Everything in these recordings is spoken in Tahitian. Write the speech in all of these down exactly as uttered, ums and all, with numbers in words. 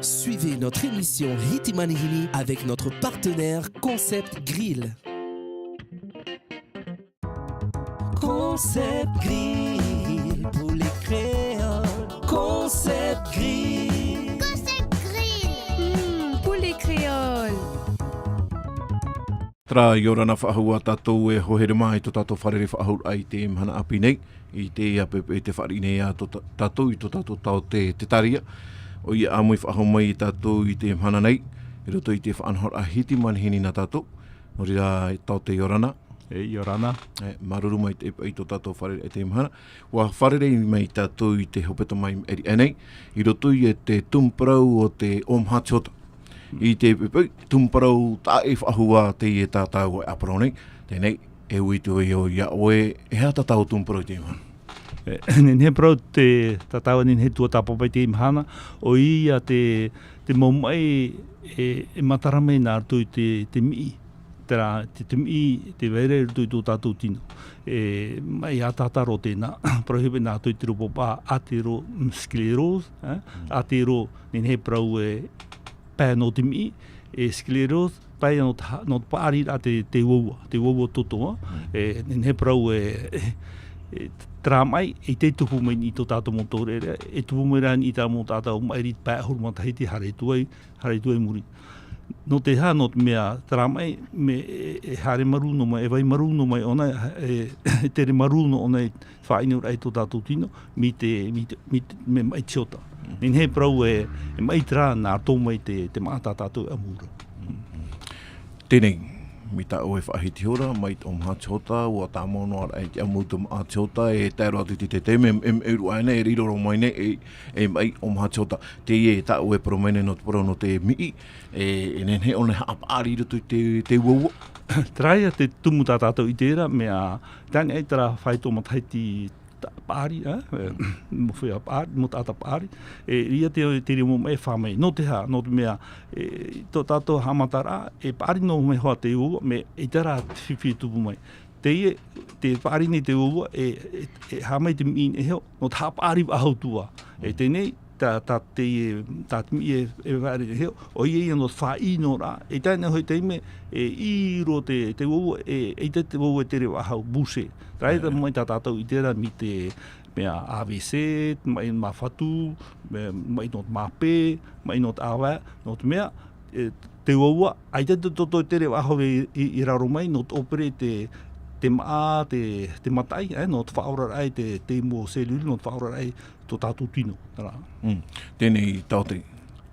Suivez notre émission Hiti Manihini avec notre partenaire Concept Grill. Concept Grill, poulet créole. Concept Grill. Concept Grill. Mm, poulet créole. Terā, ʻia ora na faʻahou ā tātou e hoa here mai i tō tātou fārerei-faʻahou-raʻa i teie mahana ʻāpī nei, i teie poʻipoʻi i te fāriʻi nei ā tō tā-, tātou i tō tātou taote Tetaria. ʻOia ʻāmui faʻahou mai tātou i teie mahana nei, i roto i te faʻanahoraʻa Hiti Manihini nā tātou. Nō reira, taote, ʻia ora na. E, ʻia ora na. E, māuruuru maitaʻi i tō tātou fārerei i teie mahana. ʻUa fārerei mai tātou i te hepetoma i maʻiri aʻe nei, i roto i te tumu parau o te ʻōmaha Tihota. I te poʻipoʻi tumu parau, taʻa ʻē faʻahou ā teie tā tāua e ʻāparau nei, teie nei, e ui atu ai ʻoe iā ʻoe, e aha tā tāua tumu parau i teie mahana? E, nehenehe parau te, tā tāua nehenehe tuatāpapa i teie mahana, ʻoia te, te mau maʻi e, e matara mai nā roto i te, te miʻi. Terā, te, te miʻi, tē vai ra i roto i tō tātou tino. E, maʻi ʻataʻata roa tēnā, parahi paʻi nā roto i te reira pāpaʻi, atero, mm, sclérose, eh? Mm. Atero, nehenehe parau e pae nō te miʻi, e sclérose, pae nō te ha-, nō te paʻariraʻa te, te uaua, te uaua toto, eh? Mm. E, nehenehe parau e, e, e, terā maʻi, ʻeita e tupu mai i tō tātou mau taureʻareʻa, e tupu mai rā i terā mau tātou maʻiri pae ʻahuru matahiti, haere atu ai, haere atu ai i muri. Nō te aha? Nō te mea, terā maʻi, mea, e, e haere marū noa mai, e vai marū noa mai ʻōna, e, e tere marū noa ʻōna i te faʻaʻinoraʻa i tō tātou tino, mai te, mai te, mai te, mea maʻi Tihota. Mm. Nehenehe parau e, e maʻi terā nā roto mai te, te māʻa tā tātou e ʻamu ra. Mm. Teie nei, mai tā ʻoe e faʻahiti ihora, mai te ʻōmaha Tihota, ʻua tāmau noa ra i te ʻamu te māʻa Tihota, e tae roa atu i te, te, te mea, e, e, e riro aʻe nei, e riro roa mai nei, e, e maʻi ʻōmaha Tihota. Teie tā ʻoe e parau mai nei nō te parau nō te miʻi, e, e nehenehe ʻōna e haʻapaʻari i roto i te, te uaua. Terā ia te tumu tā tātou i terā, mea, tae noa ai terā faito matahiti ta-, paʻari, e, e, mau feiā paʻari, mau taʻata paʻari, e, ʻeʻere te, te reira mau maʻi e fā mai. Nō te aha, nō te mea, e, tō tātou haʻamataraʻa, e paʻari noa mai hoʻi te uaua, mea, ʻeita rā te fifi e tupu mai. Teie, tē paʻari nei te uaua, e, e, e haʻamau te miʻi i niʻa iho, nō te haʻapaʻari faʻahou atu ā. E, mm, teie nei, tā, tā te, tā te miʻi e, e paʻari i niʻa iho, ʻoia ia nō te faʻaʻinoraʻa, e tae noa hoʻi i te taime, e ʻī roa te, te uaua, e, ʻeita te uaua e tere faʻahou, bouchée. Terā ia te mau maʻi tā tātou i terā mai te mea A V C, maʻi mā fatu, mea, maʻi nō te mā pē, maʻi nō te ʻāvae, nō te mea, e, te uaua, ʻaita te toto e tere faʻahou i, i, i raro mai, nō te ʻōpere te, te māʻa, te, te mataʻi, e, nō te faʻaoraraʻa i te, te mau cellule, nō te faʻaoraraʻa i tō tātou tino, terā. Mm. Teie nei, taote,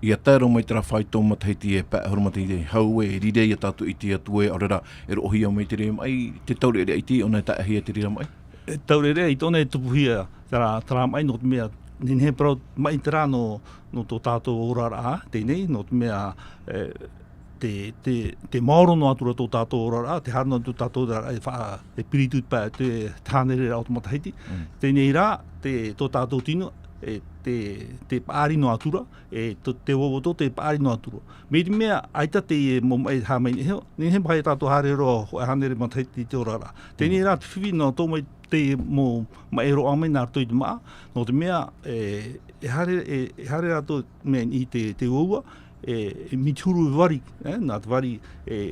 ʻia tae roa mai terā faito matahiti e pae ʻahuru matahiti, hau e riro ia tātou i te Atua e ʻaore rā, e roʻohia mai te reira maʻi, te taureʻareʻa iti, ʻōna e taeʻahia te reira maʻi? E taureʻareʻa iti ʻōna e tupuhia, terā, terā maʻi nō te mea, nehenehe parau maʻi terā nō, nō tō tātou oraraʻa, teie nei, nō te mea, e, te, te, te maoro noa atu ra tō tātou oraraʻa, te haere noa tō tātou oraraʻa, e fa-, e piritu pae, te, te hānere ra o te matahiti. Mm. Teie nei rā, te, tō tātou tino, e, te, te paʻari noa atu ra, e, tō, te uaua toto e paʻari noa atu ra. Mai te mea, ʻaita te mau maʻi e haʻamau i niʻa iho, nehenehe paha ia tātou haere roa, hōʻē hānere matahiti i te oraraʻa. Teie nei rā, te fifi nō tō mai te mau maʻi e roaʻa mai nā roto i te māʻa, nō te mea, e, e haere, e, e haere rātou mea i te, te uaua, e, e miti huru e vari, e, nā te vari, e,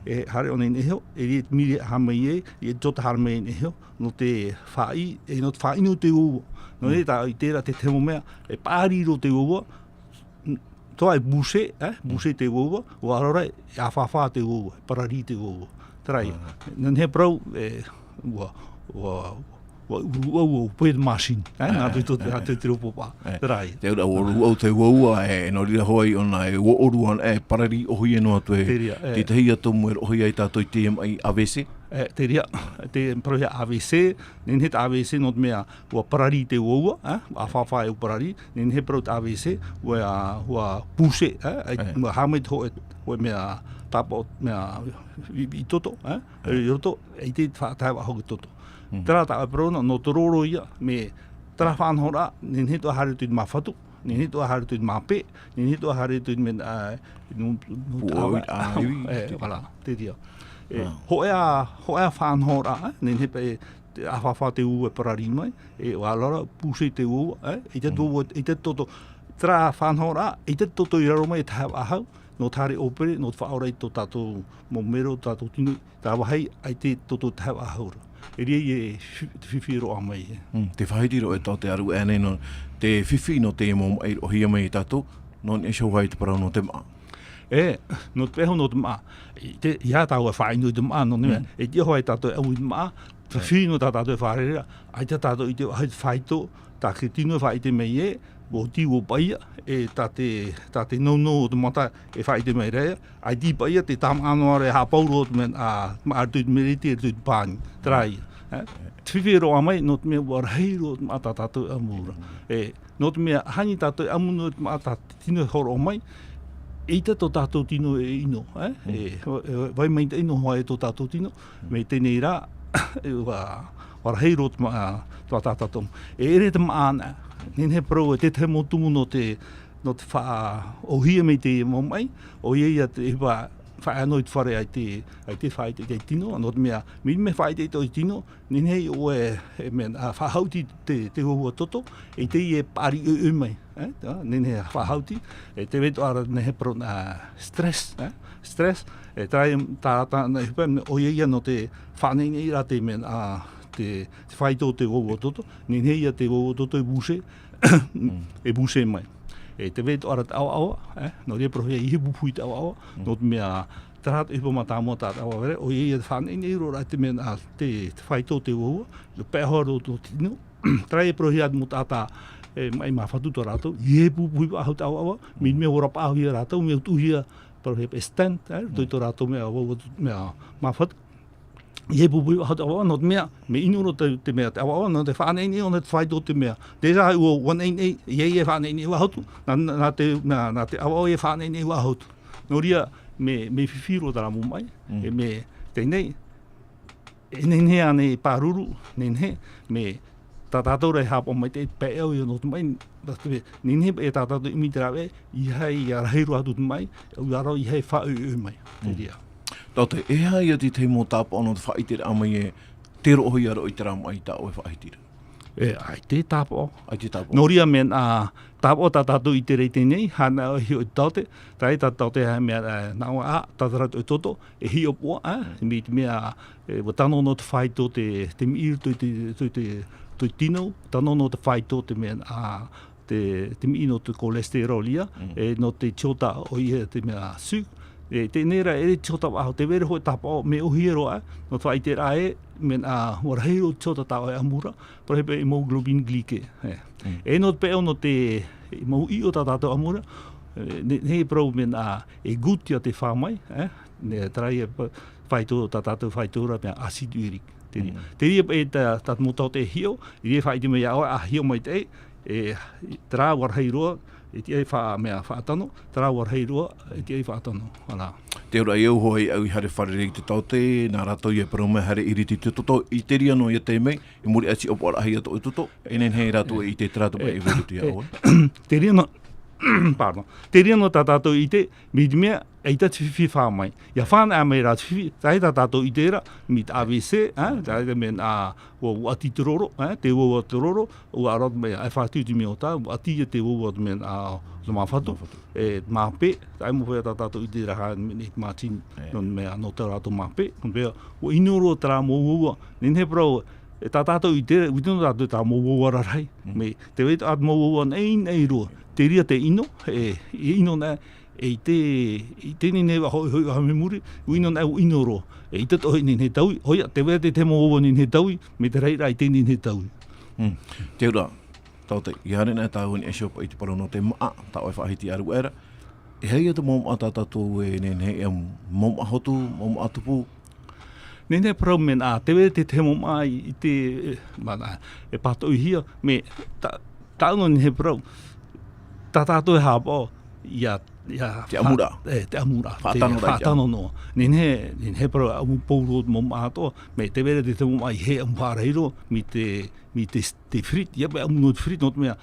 e haere ʻōna i niʻa iho, e riro te miʻi e haʻamau ai, e riro te tota haere mai i niʻa iho, nō te faʻaʻi-, e, nō te faʻaʻino te uaua. Nō reira, tā, i terā te, te mau mea, e paʻari roa te uaua, n-, toa e bouchée, e, bouchée te uaua, ʻua aro ra, e ʻāfāfā te uaua, e parari te uaua. Terā ia. Ah. Nehenehe parau, e, ʻua, ʻua, ʻua uru au, ʻua upoʻi te machine, e, nā te, te, te, te reira pāpaʻi. Eh. Terā ia. Te uru, ʻua uru au te uaua, e, nō reira hoʻi ʻōna, e, ʻua uru ana, e, parari ʻōhie noa atu e. Te reira, e. Te tahi atu mau e roʻohia ai tātou i te maʻi A V C. E, te reira, te parau ia A V C, nehenehe te A V C nō te mea, ʻua parari te uaua, e, ʻāfāfā e ʻua parari, nehenehe parau te A V C, ʻua, ʻua bouchée, e, e, e, ʻua haʻamau te hōʻē, hōʻē mea tāpaʻo, mea, i, i toto, e, e, i roto, ʻeita e faʻatae faʻahou i te toto. Mm. Terā tā ʻoe e parau na, nō te roro ia, mea, terā faʻanahoraʻa, nehenehe atoʻa haere atu i te mā fatu, nehenehe atoʻa haere atu i te mā pē, nehenehe atoʻa haere atu i te mea, a, nō, nō te ʻāvae, ʻāvae, e, te voilà, te reira. E, ah, hōʻē ā, hōʻē ā faʻanahoraʻa, e, nehenehe paʻi, te ʻāfāfā te uaua e parari mai, e, ʻua aro ra, bouchée te uaua, e, ʻeita te uaua, ʻeita te toto, Terā faʻanahoraʻa, ʻeita te toto i raro mai e tahi faʻahou, nō te haere ʻōpere, nō te faʻaora i tō tātou mau mero, tō tātou tino, terā vāhi, ʻaita te toto e tahi faʻahou ra. E riro e fi-, te fifi roa mai e. Mm, te faʻahiti roa e tō te aru e nei nō te fifi nō te mau maʻi roʻohia mai e tātou, nō niʻa iho hoʻi te parau nō te māʻa. E, nō te peho nō te māʻa. I te, ia tāua e faʻaʻino i te māʻa, nō niʻa, Mm. e tiʻa hoʻi tātou e ʻamu i te māʻa, te fifi nō tā tātou e fārerei ra, ʻaita tātou i te, ʻaita te faito, tā te tino e faʻaʻite mai e, ʻua oti, ʻua paʻia, e tā te, tā te nounou o te mata e faʻaʻite mai ra, ʻaita i paʻia te tāmaʻa noa ra e haʻapau roa te mea, ā, māʻa roto i te mereti, roto i te pāni, terā ia. E, te fifi roa mai, nō te mea ʻua rahi roa te māʻa tā tātou e ʻamu ra. E, nō te mea, ʻaita tātou e ʻamu noa te māʻa tā te tino e hōroʻa mai, ʻeita tō tātou tino e ʻino, e? Mm. E, e, e, vai maitaʻi noa hoʻi tō tātou tino, Mm. mai teie nei rā, e, ʻua, ʻua rahi roa te māʻa, tō tā tātou. E ʻere te māʻa anaʻe, nehenehe e parau e te tahi mau tumu nō te, nō te faʻaʻōhie mai te mau maʻi, ʻoia ia te, e fa-, faʻaea noa i te fare ʻaita, ʻaita e faʻaʻite i te tino, nō te mea, mai te mea e faʻaʻite i tō tino, nehenehe ʻoe, e mea, ā, faʻahaʻuti te, te uaua toto, e teie e paʻari ʻoiʻoi mai, e, tā, nehenehe faʻahaʻuti, e te vai atoʻa ra nehenehe e parau nā stress, e, stress, e tā, tā, tā, nā, e pa-, ʻoia ia nō te faʻaneʻineʻi ra te mea, ā, te, te faito o te uaua toto, nehenehe ia te uaua toto e bouger, Mm. e bouger mai. E te vai atoʻa ra te ʻavaʻava, e, nō reira e parauhia e ʻihe pupu i te ʻavaʻava, Mm. nō te mea, terā te ʻohipa mātāmua tā te ʻavaʻava ra, ʻoia ia te faʻaneʻineʻi roa ra te mea, ā, te, te faito o te uaua, nō paʻi roa tō te tino, terā e parauhia te mau taʻata, e, maʻi māfatu tō rātou, ʻihe pupu i faʻahou te ʻavaʻava, mai te mea ʻua rapaʻauhia rātou, mea tuʻuhia, parauhia paʻi stent, e, roto i tō rātou mea, uaua, mea māfatu. ʻIhe pupu i faʻahou te ʻavaʻava, nō te mea, mea ʻino roa te, te mea, te ʻavaʻava, nō te faʻaneʻineʻi ʻōna te faito o te mea. Déjà, ʻua, ʻua neʻineʻi, ʻia, ʻia faʻaneʻineʻi faʻahou atu, nā, nā, nā te, nā, nā te ʻavaʻava ʻia faʻaneʻineʻi faʻahou atu. Nō reira, mea, mea fifi roa terā mau maʻi, Mm. e mea, teie nei, e nehenehe ānei e pāruru, nehenehe, mea, tā tātou ra e haʻapaʻo mai te pae au ia nō te maʻi, nā te mea, nehenehe e tā tātou ʻimi i te rāveʻa, ʻeiaha ia rahi roa atu te maʻi, ʻua raro ʻeiaha e faʻaʻoiʻoi mai, te Mm. reira. Taote, e aha ia te tahi mau tāpaʻo nō te faʻaʻiteraʻa mai e te roʻohia roa i terā maʻi tā ʻoe e faʻahiti ra? E, ʻaita e tāpaʻo. ʻAita e tāpaʻo. Nō reira mea, ā, tāpaʻo tā tātou i te reira i teie nei, hānau e hiʻo i te taote, terā ia tā taote e mea, ā, nā ʻō, ā, tātarahapa atoʻa e toto, e hiʻopoʻa, ā, Mm. mai te mea, e, ʻua tano noa te faito te, te miʻi i roto i te, te, te, te tino, tano noa te faito te mea, ā, te, te miʻi nō te cholestérol ia, Mm. e, nō te tiota ʻoia te mea sucre, e, teie nei rā, e ʻere tiota faʻahou, te vai ra hoʻi tāpaʻo, mea ʻōhie roa, ā, nō te faʻaʻiteraʻa e, mea, ā, ʻua rahi roa te tiota tā ʻoe e ʻamu ra, parauhia paʻi e mau globine glycée, e. Mm. E nō te peʻo nō te, e, mau ʻiʻo tā tātou e ʻamu ra, e, ne, nehenehe e parau mea, ā, e goutte ia tē fā mai, e, ne, terā ia pa-, faito, tā tātou faito ra, mea acide urique. Te reira. Mm. Te reira, e, tā, tā te mau taote e hiʻo, i reira e faʻaʻite mai iā ʻoe, ā, hiʻo maitaʻi, e, terā ʻua rahi roa, e tiʻa e faʻa-, mea, faʻatano, terā ʻua rahi roa, e tiʻa e faʻatano. Voilà. Te auraʻa i au hoʻi au i haere fārerei i te taote, nā rātou ia e parau mai haere iriti i te toto, i te reira noa ia tae mai, i muri aʻe i te ʻohipa rahi a tō ʻoe toto, e nehenehe rātou e ʻite terā te maʻi e vai roto iā ʻoe. Te reira noa, pardon. Te reira noa tā tātou e ʻite, mai te mea, ʻaita te fifi e fā mai. ʻIa fānaʻo mai rā te fifi, terā ia tā tātou e ʻite ra, mai te A V C, ā, terā ia te mea, ā, ʻua, ʻua ʻati te roro, ā, te uaua te roro, ʻua ʻaro te mea, e fātū te mea o tā, ʻua ʻati ia te uaua te mea, ā, te māfatu, Māfatu. e, māpē, terā ia mau paʻi tā tātou e ʻite ra, ā, mai nei te mātini, E. nō te mea, nō tā rātou māpē, nō te mea, ʻua ʻino roa terā mau uaua, nehenehe e parau, e tā tātou e ʻite ra, ʻua ʻite noa tātou terā mau uaua rarahi, Mm. mai te vai atoʻa te mau uaua nehenehe roa, te reira tē ʻino, e, e ʻino na, e i te, i teie nei vā hoʻi, hoʻi, vā mai muri, ʻua ʻino na, ʻua ʻino roa. E ʻaita atoʻa hoʻi nehenehe e taui, ʻoia, te vai ra te, te mau uaua nehenehe e taui, mai te reira i teie nehenehe e taui. Mm. Te auraʻa, taote, ʻia haere na tāua i niʻa iho paʻi i te parau nō te māʻa, tā ʻoe e faʻahiti ʻāruaʻe ra. E aha ia te mau māʻa tā tātou e nehenehe, e mau māʻa hotu, mau māʻa tupu, Nehenehe e parau mea, ā, te vai ra te, te mau māʻa i, i te, e, mea, ā, e pātoʻihia, mea, tā, tāʻu noa nehenehe e parau, tā tātou e haʻapaʻo, ʻia, ʻia Te ʻamuraʻa. fa-, e, te ʻamuraʻa, te Faʻatano ra i te faʻatano noa. Nehenehe, nehenehe e parau, ʻamu pauroa te mau māʻa atoʻa, mea te vai ra te, te mau māʻa i hē ʻamu fārahi roa, mai te, mai te, te frite, ʻia paʻi ʻamu noa te frite, nō te mea,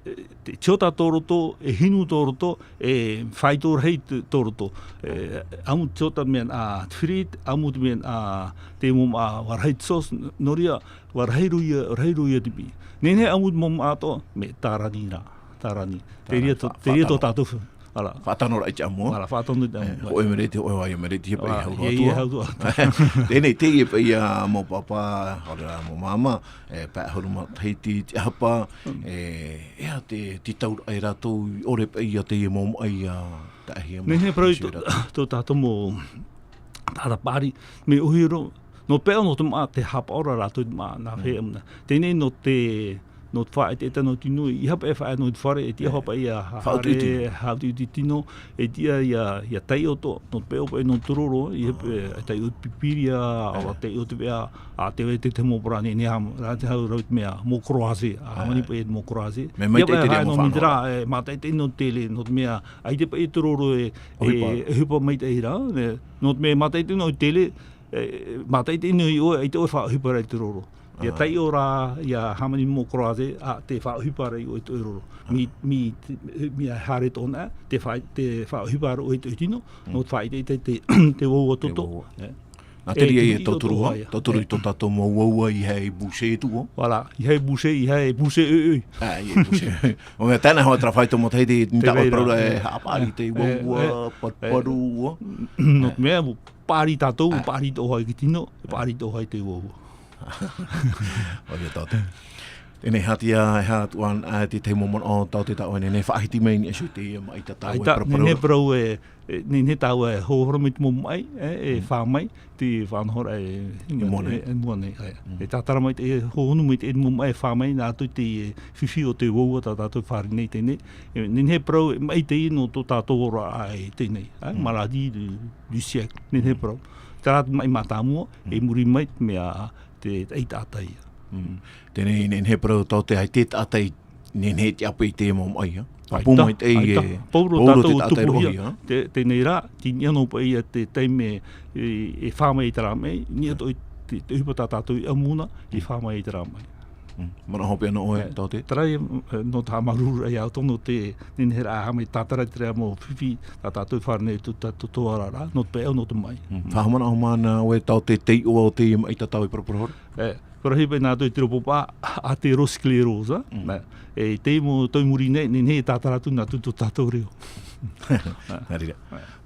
e, te tiota tō roto, e hinu tō roto, e faito rahi tō, tō roto. E, ʻamu tiota mea, ā, te frite, ʻamu te mea, ā, te mau māʻa, ʻua rahi te sauce, nō reira, ʻua rahi roa ia, rahi roa ia te piʻi. Nehenehe ʻamu te mau māʻa atoʻa, mea tārani rā. Tārani. Te reira tō, te reira tō tātou. Voilà. Faʻatano raʻa i te ʻāmui. Voilà, faʻatano i te ʻāmui. Hōʻē mea rā te hōʻē vāhi mea rā te hōʻē paʻi haurua atoʻa. Teie, teie paʻi ia mau pāpā, ʻaore rā mau māmā, e, pae ʻahuru matahiti i te ʻāpī, e, ʻeiaha te, te tauraʻa e rātou i ʻore paʻi ia teie mau maʻi ia taʻahia mai. Nehenehe parau i tō, tō tātou mau taʻata paʻari, mea ʻōhie roa, nō te peʻapeʻa nō te māʻa, te haʻapaʻo ra rātou i te māʻa, nā fea muna. Teie nei nō te, nō te faʻaʻetaʻeta nō te tino, ʻeiaha paʻi e faʻaea nō te fare, e tiʻa hoʻi paʻi ia haʻautiʻuti tino, e tiʻa ia, ia taiʻo atoʻa, nō te peʻapeʻa nō te roro, ʻeiaha paʻi e taiʻo pipiria, ʻaore taiʻo te veʻa, ʻa te vai te, te mau parau nei, nehenehe rā te hau rau te mea, mau croisé, ʻa hāmani paʻi e te mau croisé. Mea maitaʻi te reira mau faʻanahoraʻa. E, mātaʻitaʻi nō te tele, nō te mea, ʻaita paʻi te roro e, e, ʻohipa. ʻOhipa maitaʻi ra, e, nō te mea mātaʻitaʻi nō te tele, e, mātaʻitaʻi nō ʻoe, ʻaita ʻoe faʻaʻohipa ra i te roro. Ia taiʻo rā, ia hāmani mau croisé, ʻa, tē faʻaʻohipa ra ʻoe i te roro. Mea, mea, mea haere tōna, tē fa-, tē faʻaʻohipa ra ʻoe i te tino, nō te faʻaʻetaʻeta te, te uaua toto. Te uaua. E. Nā te reira e tauturu, tauturu i tō tātou mau uaua ʻeiaha e bouchée atu. Voilà, ʻeiaha e bouchée, ʻeiaha e bouchée ʻoiʻoi. ʻĀ, ʻeiaha e bouchée. ʻO mea tāna hoʻi terā faito matahiti, nā te parau ra e haʻapaʻari te uaua, paruparu ua. Nō te mea, paʻari tātou, paʻari tō ʻoe i te tino, paʻari tō ʻoe i te uaua. ʻOia tauturu. Teie nei, haʻatia, e aha atu ā, ā, te tahi mau manaʻo tauturu tā ʻoe, nehenehe faʻahiti mai i niʻa iho i teie maʻi tātau e paraparau. Nehenehe parau e, e, nehenehe tāua e hohora mai te mau maʻi, e, e fā mai, te faʻanahoraʻa e, e mua nei. E mua nei, ʻae. E tātara mai te, e hohonu mai te mau maʻi e fā mai, nā roto i te, e, fifi o te uaua tā tātou e fāriʻi nei teie nei. E, nehenehe parau, e, maʻi teie nō tō tātou oraraʻa i teie nei, ʻae, maladie du, du siècle, nehenehe parau. Terā te maʻi mātāmua, i muri mai te mea, te, te taʻata ia. Teie nei, nehenehe parau tauturu, ʻaita e taʻata i, nehenehe e tiʻa paʻi i te mau maʻi, ā? Pāpū mai te, e, pauroa tātou te taʻata e roʻohia, ā? Te, teie nei rā, tei niʻa noa paʻi ia te taime e, e fā mai i terā maʻi, niʻa atoʻa i te, te ʻohipa tā tātou i ʻamu na, e fā mai i terā maʻi. Manaʻo hope anaʻe ʻoe, tauturu? Terā ia, e, nō te haʻamāuruururaʻa ia ʻoutou nō te, nehenehe rā e haʻamātātara i terā mau fifi, tā tātou e fāriʻi nei tō, tā, tō, tō oraraʻa, nō te peʻapeʻa, nō te maʻi. Faʻahaʻamanaʻo mai ʻoe, tauturu, te iʻoa o te maʻi tātau e paraparau ra? E, parauhia paʻi nā roto i te reo pāpū, atherosclérose, ā? Nā, e, teie mau tau i muri nei, nehenehe e tātara atu nā roto i tō tātou reo. Nā reira.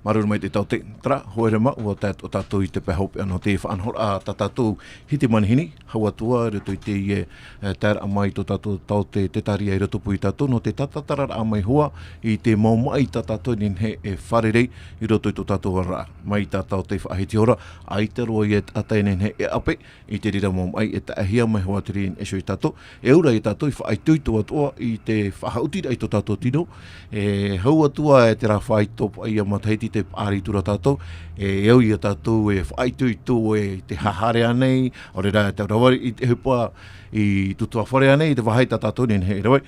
Māuruuru maitaʻi tauturu, terā, haere mai, ʻua tae atoʻa tātou i te pae hopeʻa nō te faʻanahoraʻa tā tātou Hiti Manihini, hau atu ā i roto i teie, e, taeraʻa mai tō tātou taote Tetaria i Rotopoiʻa, tātou nō te tātararaʻa mai hoʻi i te mau maʻi tā tātou e nehenehe e fārerei i roto i tō tātou oraraʻa. Mai tā taote faʻahiti hora, ʻaita roa ia taʻata e nehenehe e ʻape i te reira mau maʻi e taʻahia mai hoʻi i niʻa iho ia tātou, e ʻaore rā ia tātou i faʻaitoito atoʻa i te faʻaʻiteraʻa i tō tātou tino, e hau atu ā e terā faito paʻi ia matahiti tē paʻari atu ra tātou, e au ia tātou e faʻaitoito i te haʻahaere ānei, ʻaore rā e te rave i te ʻohipa i tō tātou fare ānei, i te vāhi tā tātou e nehenehe e rave.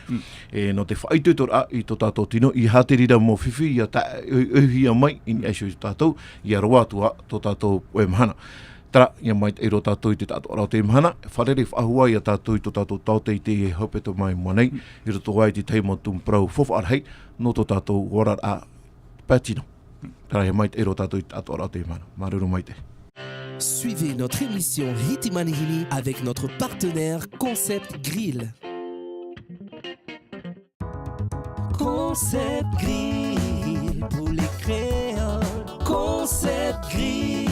E, nō te faʻaitoitoraʻa i tō tātou tino, ʻeiaha te reira mau fifi ia taʻa-, ʻohi-, ʻohihia mai i niʻa iho ia tātou, ia roaʻa atu ā tō tātou poʻe mahana. Terā, ia maitaʻi roa tātou i te taʻatoʻaraʻa o teie mahana, fārerei faʻahou ā ia tātou i tō tātou taote i teie hepetoma i mua nei, i roto ā i te tahi mau tumu parau faufaʻa rahi nō tō tātou oraraʻa pae tino. Terā, ia maitaʻi roa tātou i te taʻatoʻaraʻa o teie mahana. Māuruuru maitaʻi. Suivez notre émission Hiti Manihini avec notre partenaire Concept Grill. Concept Grill pour les créoles. Concept Grill.